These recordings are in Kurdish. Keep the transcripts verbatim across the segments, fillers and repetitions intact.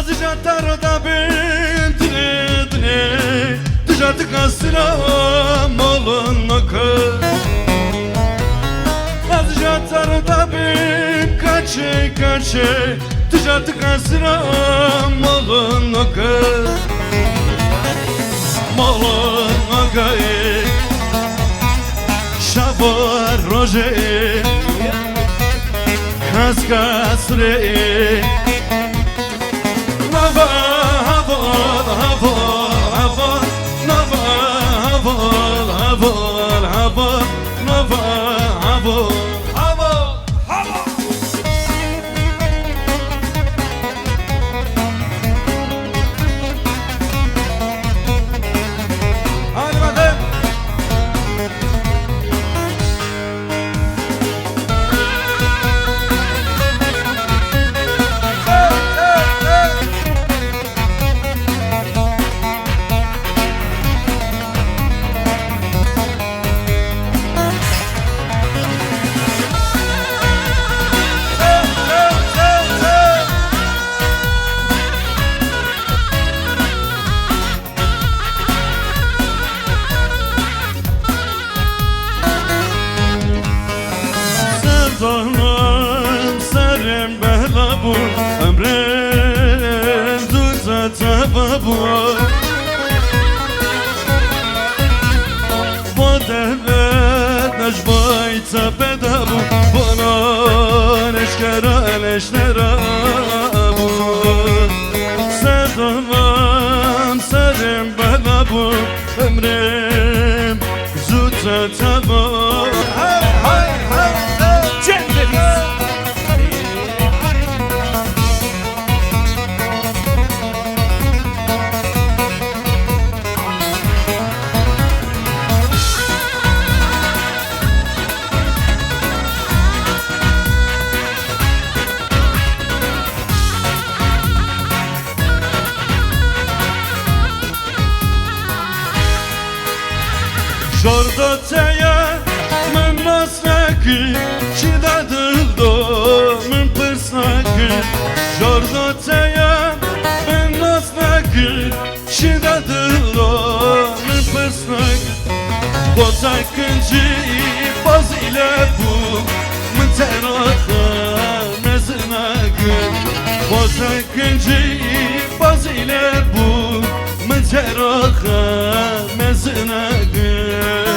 Dija te re da bêm dinê dinê, dija tu qasira molin nake. Ez dija te re da bêm kaçê kaçê, dija tu qasira molin nake. Molin nake. Şev û rojê, kes kes rê. Nava heval, heval, heval, nava heval, heval, heval, nava heval, heval, heval. Hadi bakalım. Sevdam serê bela bû, emrêm zû te teva bû. Bo devlet nejbayî te peda bû, bona neşkera neşnera bû. Sevdam serê bela bû, emrêm zû te teva. Hey, hey, hey, hey. Cengiz. Jordo te ye min nas nekir, çi de dildo min pirs nekir. Jordo te ye min nas nekir, çi de dildo min pirs nekir. Bo te kincî bazî le bû, min te re xe mezin nekir. Bo te kincî bazî le bû, min te re xe mezin nekir.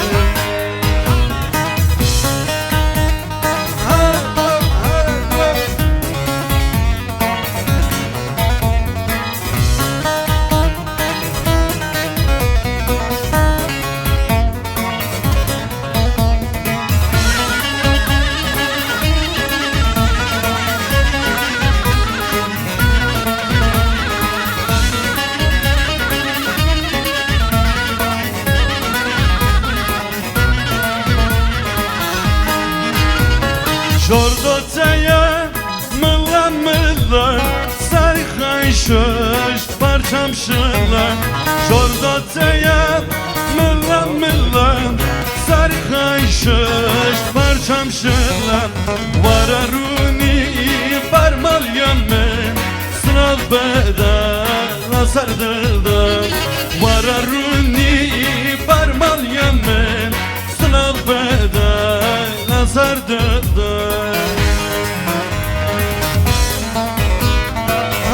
Jordo te ye mila mila, serê xwe şişt parçam şila. Jordo te ye mila mila, serê xwe şişt parçam şila. Wara rûnî ber maliya min, silav bide la ser dilde. Wara rûnî ber maliya min, silav bide la ser dilde.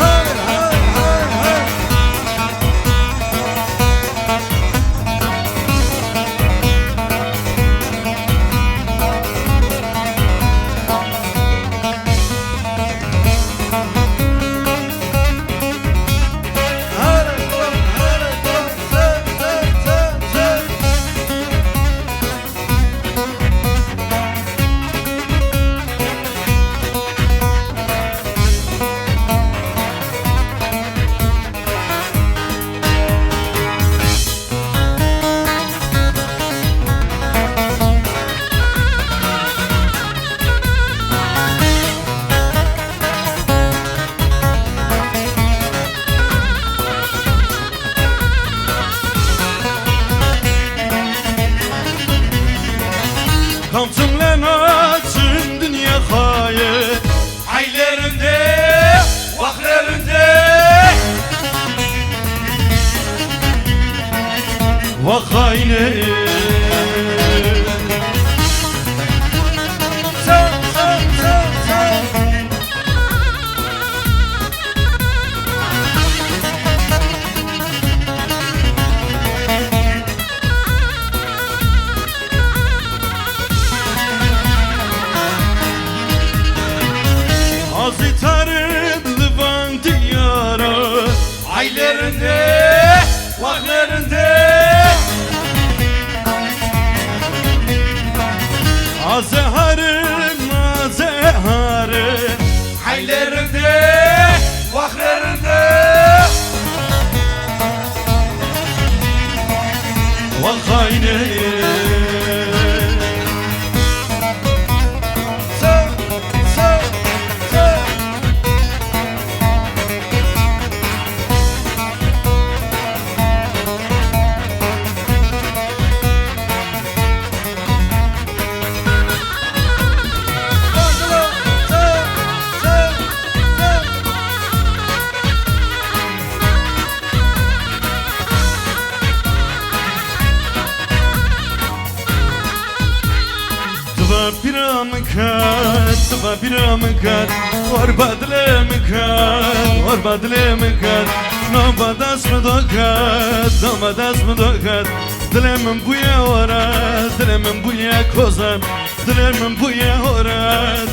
Hey, hey, hey, hey. Azî tarin li van diyara. Aylerinde, wexlerinde. Azeharin, azeharin. Aylerinde, wexlerinde. Wexayne. Diva pîra min ket, diva pîra min ket, orba dilê min ket, orba dilê min ket, nava dest min do ket, nava dest min do ket. Dilê min bûye ore, dilê min bûye koze. Dilê min bûye hore,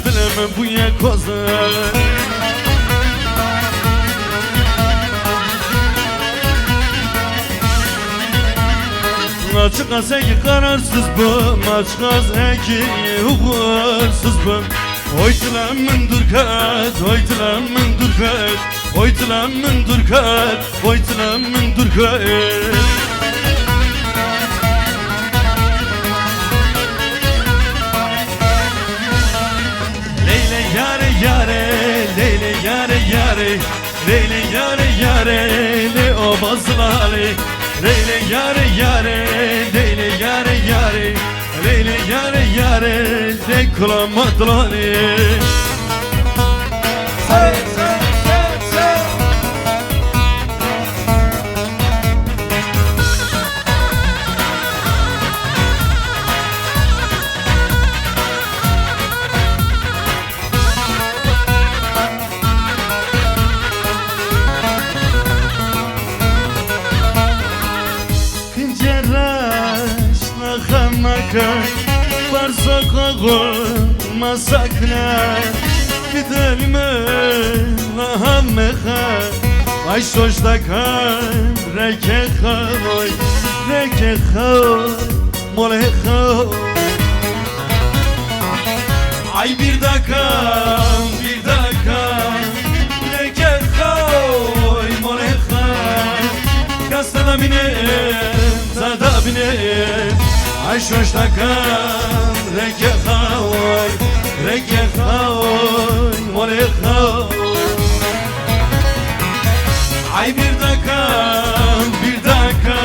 dilê min bûye koze. Ma çiqas êkî qerarsız bû, ma çiqas êkî uğursuz bû. Oy dilê min dûr ket, oy dilê min dûr ket. Oy dilê min dûr ket, oy dilê min dûr ket. Leylê yarê yarê, leylê yarê yarê, leylê yarê yarê, lê ava zilalê. Leylê yarê yarê, leylê yarê yarê, leylê yarê yarê, lê kulama dilanê. Pincereş nexemeke, barzoka xwe mesakne, fidelime nehemmexe, ay şoşteke, reke xewoy, reke xewoy, molê xewoy. Ay bir dakika, bir dakika, reke xewoy, molê xewoy, kasta da bine. Zada bine, ay şoştaka, reke xawoy, reke xawoy, molê xawoy. Ay bir dakika, bir dakika,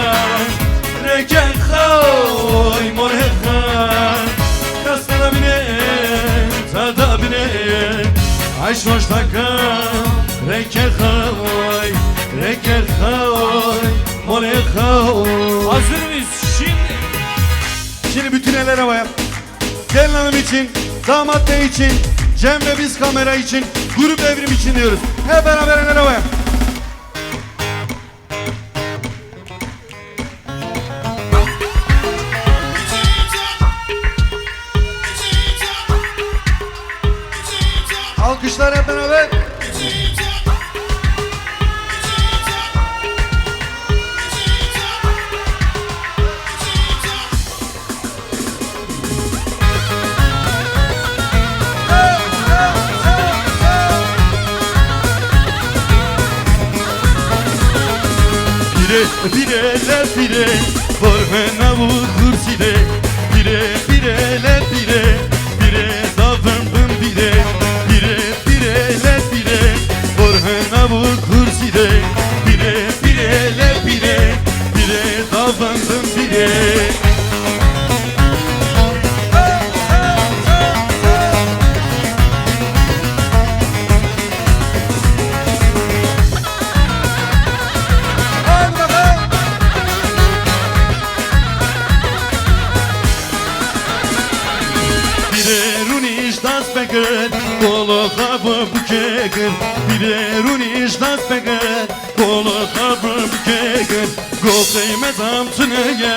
reke xawoy, molê xawoy. Kasta da bine, zada bine, ay şoştaka, reke xawoy, reke xawoy. Molê xew. Hazır mıyız? Şimdi. Şimdi bütün eller havaya. Gelin hanım için, damat bey için, Cem ve biz kamera için, grup Evrim için diyoruz. Hep beraber eller havaya. Alkışlar hep beraber. Pîrê, pîrê le pîrê, xorme nav û kursî de. Pîrê, pîrê le pîrê, pîrê davin bin pîrê. Pîrê, pîrê le pîrê, xorme nav û kursî de. Pîrê, pîrê le pîrê, pîrê davin bin pîrê. Pîrê rûnîş dest pê kir, kolo xwe bi bûkê kir. Pîrê rûnîş dest pê kir, kolo xwe bi bûkê kir. Go qîmet em tune ye,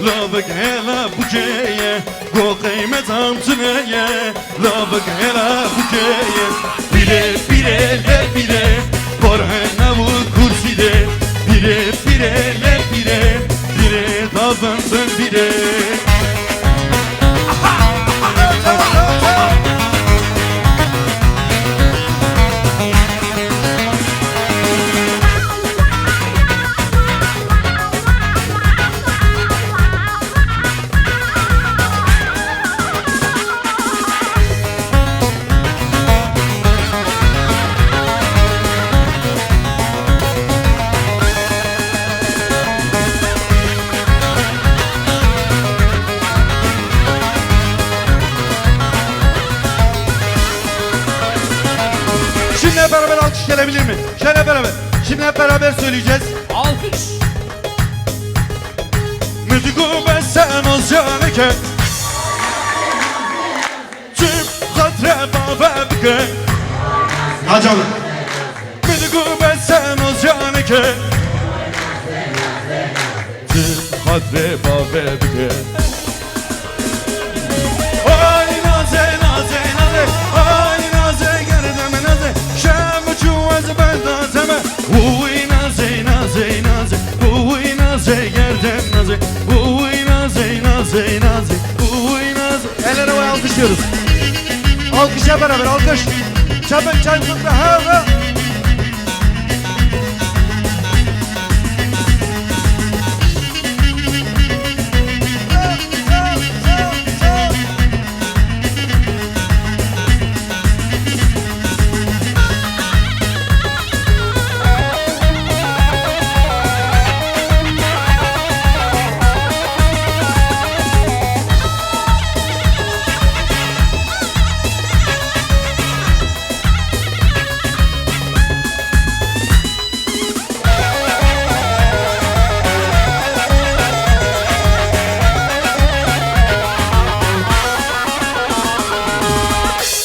lavik hela bûkê ye. Go qîmet em tune ye, lavik hela bûkê ye. Pîrê Bin, bin bîrê. Şimdi hep beraber alkış gelebilir mi? Şöyle beraber. Şimdi hep beraber söyleyeceğiz. Alkış. Min digo be sen ozyaneke. Çi xatre bave bike. Ha canım. Min digo be sen ozyaneke. Çi xatre bave bike. Ay naze, naze, naze. Ay naze, gerdeme naze. Şem çu ez bendazeme. Uy naze, naze, naze. Uy naze, gerdem naze. Uy naze, naze, naze. Uy naze. Eller havaya alkışlıyoruz. Alkış hep beraber, alkış. Çabuk, çabuk, ha, ha.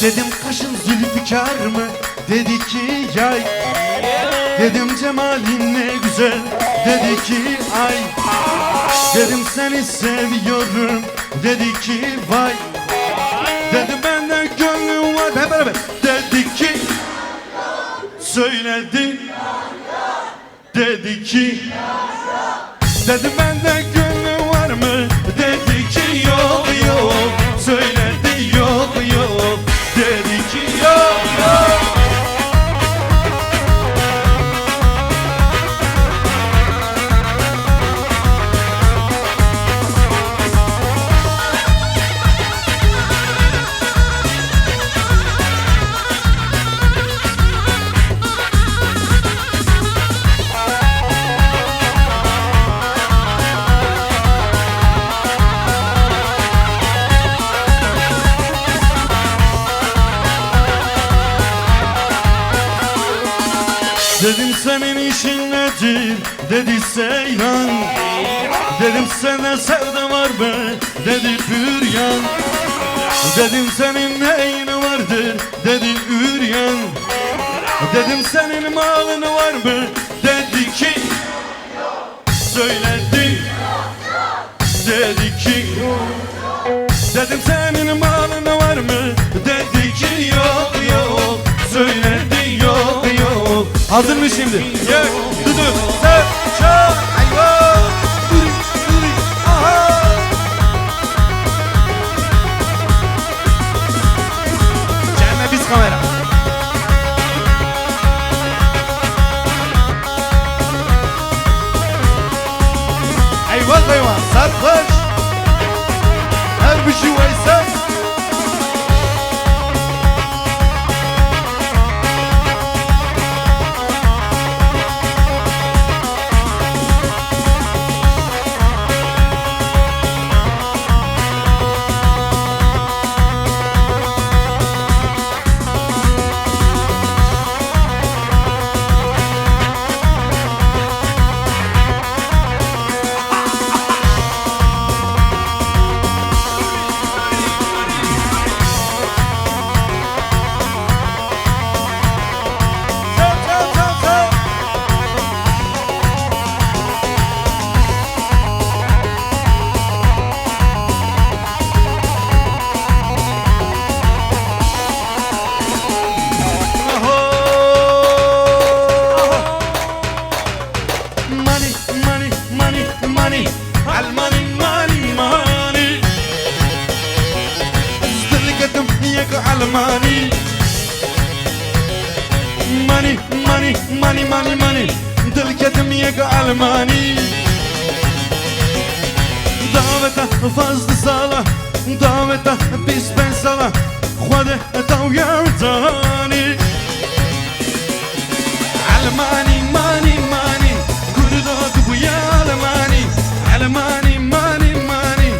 Dedim kaşın Zülfikar mı? Dedi ki yay. Dedim cemalin ne güzel. Dedi ki ay. Dedim seni seviyorum. Dedi ki vay. Dedi bende gönlün var. Hep beraber. Dedi ki söyledi. Dedi ki, dedim bende gönlün var mı? Dedi ki yok yok. Söyledi yok yok. Dedi ki yok yok. Dedim senin işin nedir? Dedi seyran. Dedim sende sevda var mı? Dedi büryan. Dedim senin neyin vardır? Dedi üryan. Dedim senin malın var mı? Dedi ki söyledi. Dedi ki dedim senin malın var mı? Dedi ki yok yok. Söyledi yok yok. Hazır mı şimdi? Gel. Düdük. Sen. Çal. Ayva. Duri. Duri. Aha. Gelme biz kamera. Eyvallah eyvallah. Sarhoş. Her bir şey varsa. Manî, manî, manî, manî, dil ketim yek Elmanî. Daveta fazla sala, daveta bîst pênc sala, Xwedê taw yew zanî. Elmanî, manî, manî, Kurdo tu bûye Elmanî. Elmanî, manî, manî.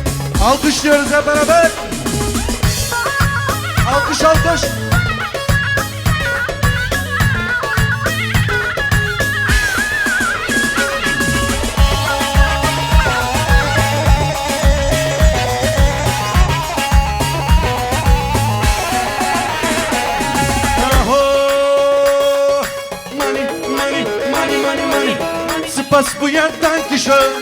Alkışlıyoruz hep beraber. Alkış, alkış. Aho! Money, money, money, money, money. Spas bûye, danke schön.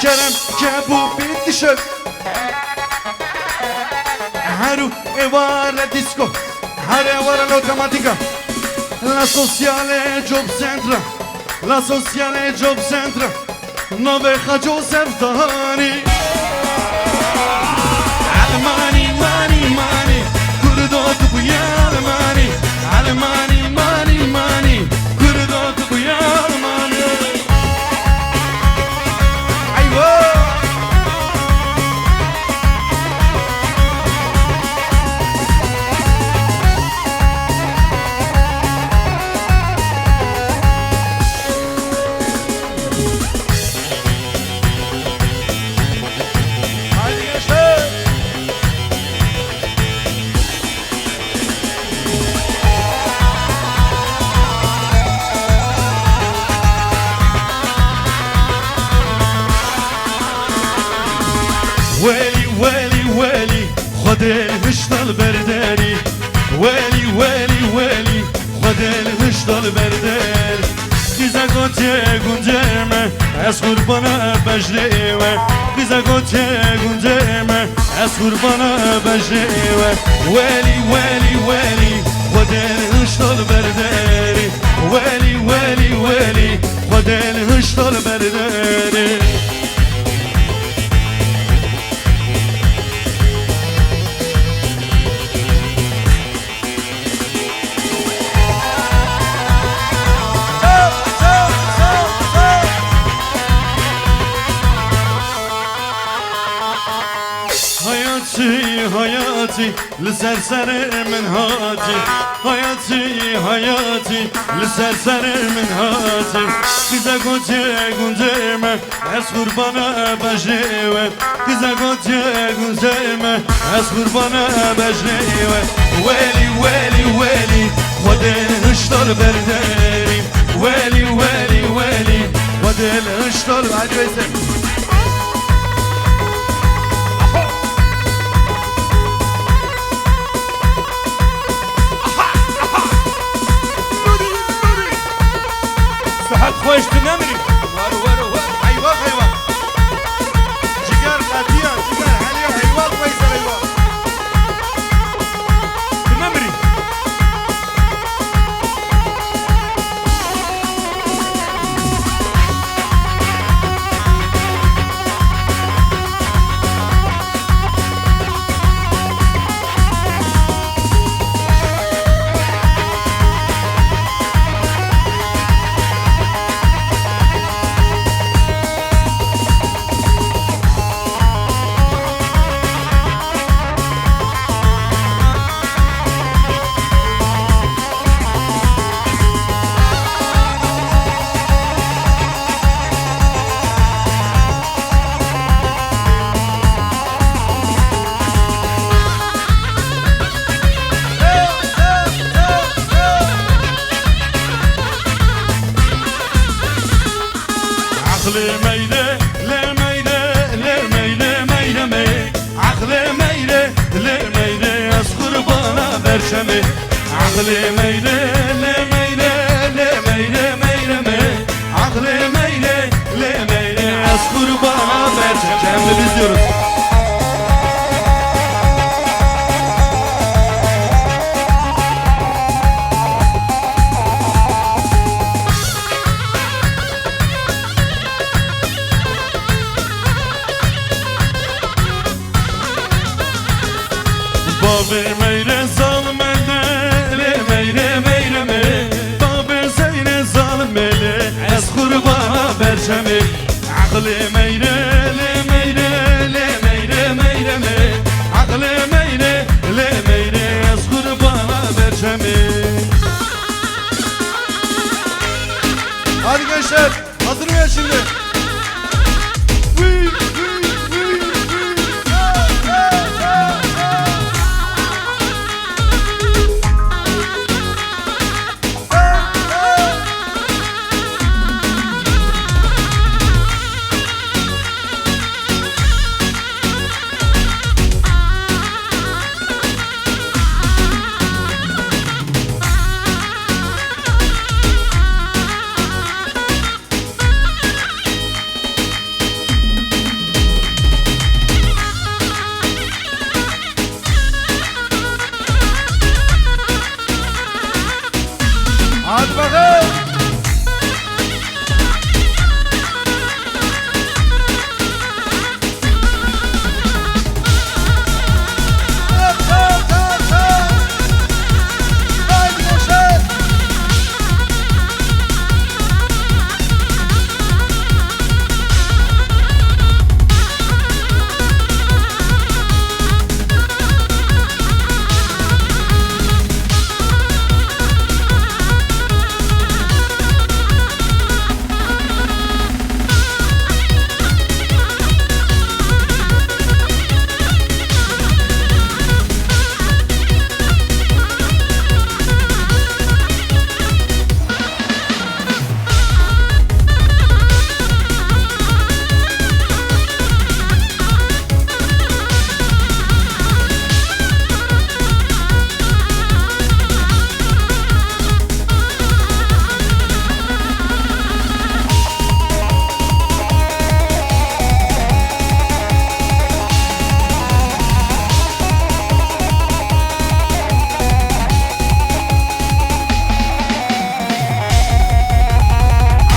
Kerem ke bû, bitte schön. Heru êware disco, heru êware lokomotika. La Sociale Job Centre, La Sociale Job Centre, navê Xeco Zevdanî. Elmanî, manî, manî, Kurdo tu bûye Elmanî. Elmanî, manî, manî, Kurdo tu bûye Elmanî. Eywa! Haydi gençler! Welî, welî, welî, Xwedê hişta li ber derî. Welî, welî, welî, Xwedê hişta li ber derî. Qîza gotiye gundê me, ez qurbana bejnê we. Qîza gotiye gundê me, ez qurbana bejnê we. Welî, welî, welî, Xwedê hişta li ber derî. Welî, welî, welî, Xwedê hişta li ber derî. Hayatî, hayatî, li ser serê min hatî. Hayatî, hayatî, li ser serê min hatî. Qîza gotiye gundê me, ez qurbana bejnê we. Qîza gotiye gundê me, ez qurbana bejnê we. Welî, welî, welî, Xwedê hişta li ber derî. Welî, welî, welî, Xwedê hişta li ber derî. Aha, aha. Nurî, Nurî. Sihet xweş, tu nemirî. Wero, wero, wero. Eyvah, eyvah. Ciger qetiya, ciger heliya, eyvah, eyvah, eyvah. Tu nemirî. Aqlê meyre, lê meyre, lê meyre, meyre me. Aqlê meyre, lê meyre, ez qurbana berçemê. Aqlê meyre, lê meyre, lê meyre, meyre me. Aqlê meyre, lê meyre, ez qurbana berçemê. Biz diyoruz. Bavê meyre zalmende, lê meyre Lê meyre, lê meyre, lê meyre, meyre me. Aqlê meyre, lê meyre, ez qurbana berçemê. Hadi gençler, hazır mıyız şimdi? Hadi bakalım.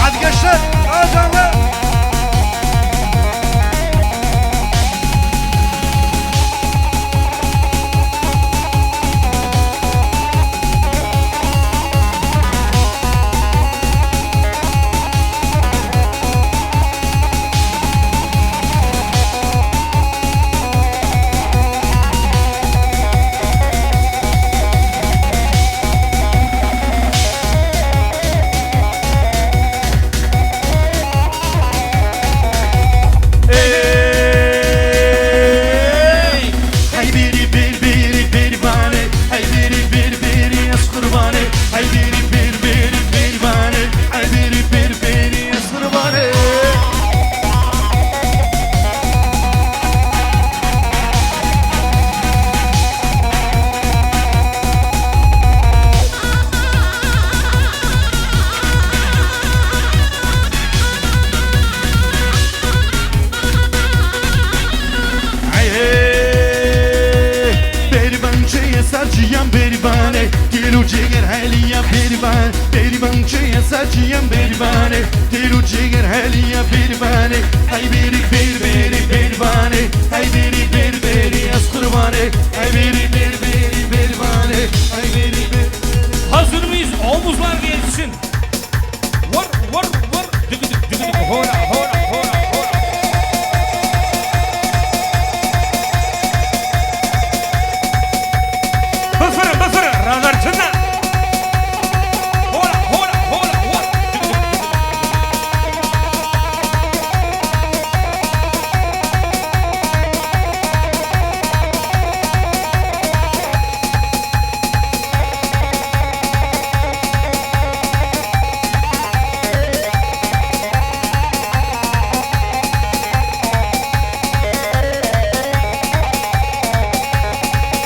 Hadi gençler, daha canlı. Hey! Hey bêrî bêr bêrî bêrî vanê, hey bêrî bêr bêrî ez qurbanê, hey bêrî bêr bêrî bêrî vanê, hey bêrî bêr bêrî ez qurbanê. Ey, hey, bêrîvan çêye ser çiyan bêrîvanê, dil û cîger heliya bêrîvan, bêrîvan çêye ser çiyan bêrîvanê, dil û cîger heliya bêrîvanê, ey bêrî bêr bêrî bêrîvanê, ey bêrî bêr bêrî ez qurbanê, ey bêrî bêr bêrî bêrîvanê, ey bêrî bêr bêrî. Hazır mıyız? Omuzlar gelsin. Vur, vur, vur. Digi dik, digi dik. Hora, hora, hora, hora. Bifir, bifir. Radar çinne. Hora, hora, hora, hora. Digi dik, digi dik.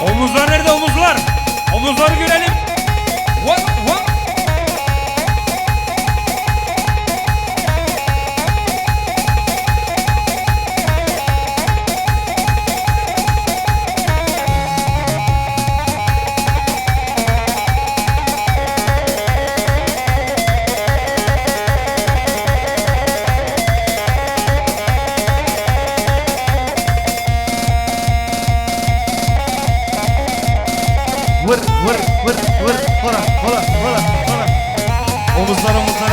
Omuzlar nerede, omuzlar? Omuzları görelim. Vur, vur. Vur, vur, vur, vur. Hola, hola, hola, hola. Omuzlar, omuzlar.